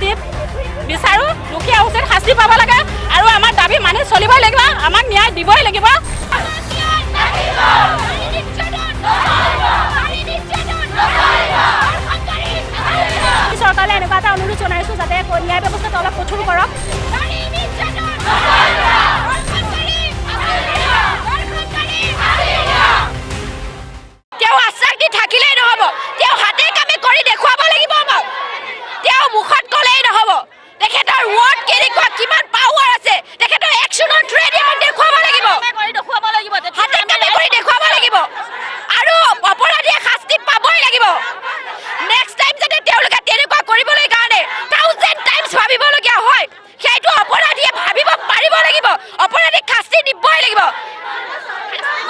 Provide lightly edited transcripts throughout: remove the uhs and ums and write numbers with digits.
শাস্তি বিচাৰোঁ। দুখীয়া উচিত শাস্তি পাব লাগে আৰু আমাৰ দাবী মানি চলিবই লাগিব, আমাক ন্যায় দিবই লাগিব। চৰকাৰলৈ এনেকুৱা এটা অনুৰোধ জনাইছোঁ যাতে ন্যায় ব্যৱস্থাটো অলপ কঠোৰ কৰক। তেওঁ আশ্বাস দি থাকিলেই নহ'ব, তেওঁ হাতে কামে কৰি দেখুৱাব লাগিব আমাক। তেওঁ মুখত ক'লেই নহ'ব, তেখেতৰ ৱৰ্ড কেনেকুৱা, কিমান পাৱাৰ আছে, তেখেতৰ একশ্যনৰ থ্ৰুৱেদি আমাক দেখুৱাব লাগিব, হাতে কামে কৰি দেখুৱাব লাগিব আৰু অপৰাধীয়ে শাস্তি পাবই লাগিব। নেক্সট টাইম যাতে তেওঁলোকে তেনেকুৱা কৰিবলৈ কাৰণে 1000 টাইমছ ভাবিবলগীয়া হয়, সেইটো অপৰাধীয়ে ভাবিব পাৰিব লাগিব। অপৰাধীক শাস্তি দিবই লাগিব।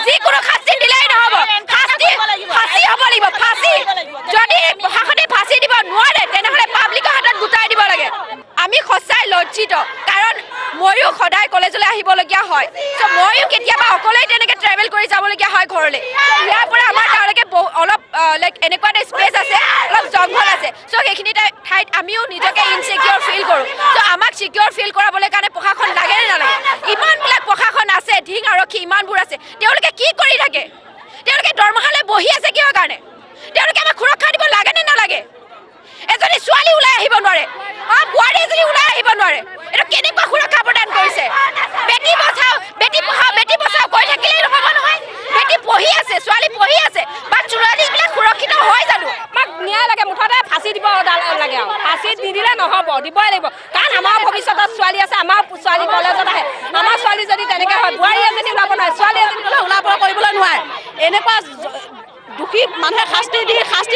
যিকোনো শাস্তি দিলেই নহ'ব, শাস্তি ফাঁচি হ'ব লাগিব, ফাঁচি। যদি প্ৰশাসনে ফাঁচি দিব নোৱাৰে, তেনেহ'লে পাব্লিকৰ হাতত গোটাই দিব লাগে। আমি সঁচাই লজ্জিত, কাৰণ ময়ো সদায় কলেজলৈ আহিবলগীয়া হয়। চ' ময়ো কেতিয়াবা অকলেই তেনেকৈ ট্ৰেভেল কৰি যাবলগীয়া হয় ঘৰলৈ। ইয়াৰ পৰা আমাৰ তালৈকে অলপ লাইক এনেকুৱা এটা স্পেচ আছে, অলপ জংঘল আছে। চ' সেইখিনি ঠাইত আমিও নিজকে ইনচিকিউৰ ফিল কৰোঁ। চ' আমাক ছিকিউৰ ফিল কৰাবলৈ কাৰণে প্ৰশাসন লাগে নে নালাগে? ইমানবিলাক প্ৰশাসন আছে, ধিং আৰক্ষী ইমানবোৰ আছে, তেওঁলোকে কি কৰি থাকে? তেওঁলোকে দৰমহালৈ বহি আছে কিহৰ কাৰণে? তেওঁলোকে আমাক সুৰক্ষা দিব লাগে নে নালাগে? এজনী ছোৱালী ওলাই আহিব নোৱাৰে, বোৱাৰী এজনী ওলাই আহিব নোৱাৰে, এইটো কেনেকুৱা সুৰক্ষা প্ৰদান কৰিছে? বেটি বচাও, বেটি পঢ়াও, বেটি বচাও কৈ থাকিলেই নহ'ব নহয়। বেটি পঢ়ি আছে, ছোৱালী পঢ়ি আছে, বা ছোৱালীবিলাক সুৰক্ষিত হয় জানো? আমাক ন্যায় লাগে, মুঠতে ফাঁচি দিব লাগে আৰু ফাঁচি নিদিলে নহ'ব, দিবই লাগিব। কাৰণ আমাৰ ভৱিষ্যতত ছোৱালী আছে, আমাৰ ছোৱালী কলেজত আহে, আমাৰ ছোৱালী যদি তেনেকৈ হয়, বোৱাৰী এজনী ওলাব নোৱাৰে, ছোৱালী এজনী ওলাব কৰিবলৈ নোৱাৰে। এনেকুৱা দোষী মানুহে শাস্তি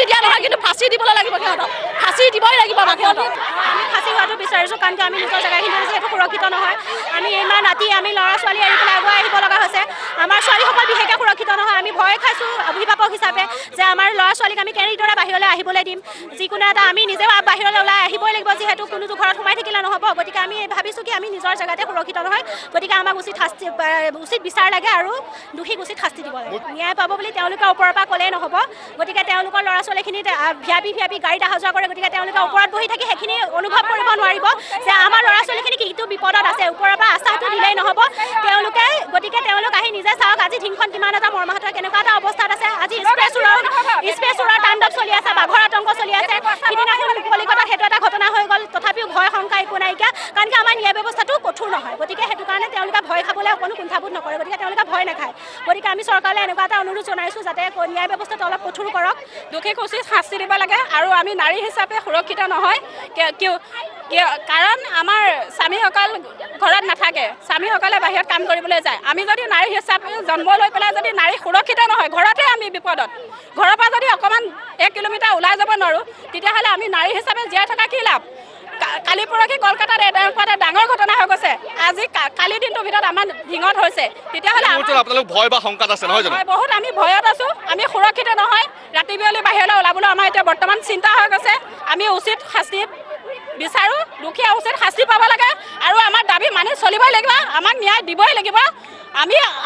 দিয়া নহয়, কিন্তু ফাঁচি দিবলৈ লাগিব সিহঁতক, ফাঁচি দিবই লাগিব আমাক সিহঁতক। আমি ফাঁচি হোৱাটো বিচাৰিছোঁ, কাৰণ কিয় আমি নিজৰ জেগাখিনি যিহেতু সুৰক্ষিত নহয়। আমি ইমান ৰাতি আমি ল'ৰা ছোৱালী এৰি পেলাই আগুৱাই আহিব লগা হৈছে। আমাৰ ছোৱালীসকল বিশেষকৈ সুৰক্ষিত নহয়। আমি ভয় খাইছোঁ অভিভাৱক হিচাপে যে আমাৰ ল'ৰা ছোৱালীক আমি কেনেদৰে বাহিৰলৈ আহিবলৈ দিম। যিকোনো এটা আমি নিজেও বাহিৰলৈ ওলাই আহিবই লাগিব, যিহেতু কোনোতো ঘৰত সোমাই থাকিলে নহ'ব। গতিকে আমি ভাবিছোঁ কি আমি নিজৰ জেগাতে সুৰক্ষিত নহয়, গতিকে আমাক উচিত শাস্তি, উচিত বিচাৰ লাগে আৰু দোষীক উচিত শাস্তি দিব লাগে। ন্যায় পাব বুলি তেওঁলোকে ওপৰৰ পৰা ক'লেই নহ'ব। গতিকে তেওঁলোকৰ ল'ৰা ছোৱালীখিনি ভিআইপি ভিআইপি গাড়ীত অহা যোৱা কৰে, গতিকে তেওঁলোকে ওপৰত বহি থাকি সেইখিনি অনুভৱ কৰিব নোৱাৰিব যে আমাৰ ল'ৰা ছোৱালীখিনি কিটো বিপদত আছে। ওপৰৰ পৰা আশ্বাসটো দিলেই নহ'ব তেওঁলোকে। গতিকে তেওঁলোক আহি নিজে চাওক আজি ধিংখন কিমান এটা মৰ্মাহত, কেনেকুৱা এটা অৱস্থাত আছে। আজি স্প্ৰে চোৰৰ তাণ্ডৱ চলি আছে, বাঘৰ আতংক চলি আছে। সিদিনাখন কলিকতাত সেইটো এটা ঘটনা হৈ গ'ল, তথাপিও ভয় শংকা একো নাইকিয়া, কাৰণ কি আমাৰ ন্যায় ব্যৱস্থাটো কঠোৰ নহয়। গতিকে সেইটো কাৰণে তেওঁলোকে ভয় খাবলৈ অকণো কুণ্ঠাবোধ নকৰে, গতিকে তেওঁলোকে ভয় নাখায়। গতিকে আমি চৰকাৰলৈ এনেকুৱা এটা অনুৰোধ জনাইছোঁ যাতে ন্যায় ব্যৱস্থাটো অলপ কঠোৰ কৰক। দোষীক উচিত শাস্তি দিব লাগে আৰু আমি নাৰী হিচাপে সুৰক্ষিত নহয়। কিয়? কাৰণ আমাৰ স্বামীসকল ঘৰত নাথাকে, স্বামীসকলে বাহিৰত কাম কৰিবলৈ যায়। আমি যদি নাৰী হিচাপে জন্ম লৈ পেলাই যদি নাৰী সুৰক্ষিত নহয়, ঘৰতে আমি বিপদত, ঘৰৰ পৰা যদি অকণমান 1 কিলোমিটাৰ ওলাই যাব নোৱাৰোঁ, তেতিয়াহ'লে আমি নাৰী হিচাপে জীয়াই থকা কি লাভ? কালি পৰহি কলকাতাত এনেকুৱা এটা ডাঙৰ ঘটনা হৈ গৈছে, আজি কালি দিনটোৰ ভিতৰত আমাৰ ধিঙত হৈছে। তেতিয়াহ'লে এই মুহূৰ্তত আপোনালোক ভয় বা শংকাত আছে, নহয় জানো? হয়, বহুত আমি ভয়ত আছো। আমি সুৰক্ষিত নহয়। ৰাতি বিয়লি বাহিৰলৈ ওলাবলৈ আমাৰ এতিয়া বৰ্তমান চিন্তা হৈ গৈছে। আমি উচিত শাস্তি বিচাৰোঁ। দুখীয়া উচিত শাস্তি পাব লাগে আৰু আমাৰ দাবী মানি চলিবই লাগিব, আমাক ন্যায় দিবই লাগিব।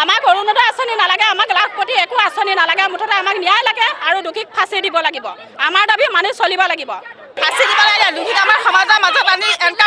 আমাক অৰুণোদয় আঁচনি নালাগে, আমাক লাখপতি একো আঁচনি নালাগে, মুঠতে আমাক ন্যায় লাগে আৰু দোষীক ফাঁচি দিব লাগিব। আমাৰ দাবী মানি চলিব লাগিব। ফাঁচি দিব লাগে দোষীক। আমাৰ সমাজৰ মাজত আনি এনকা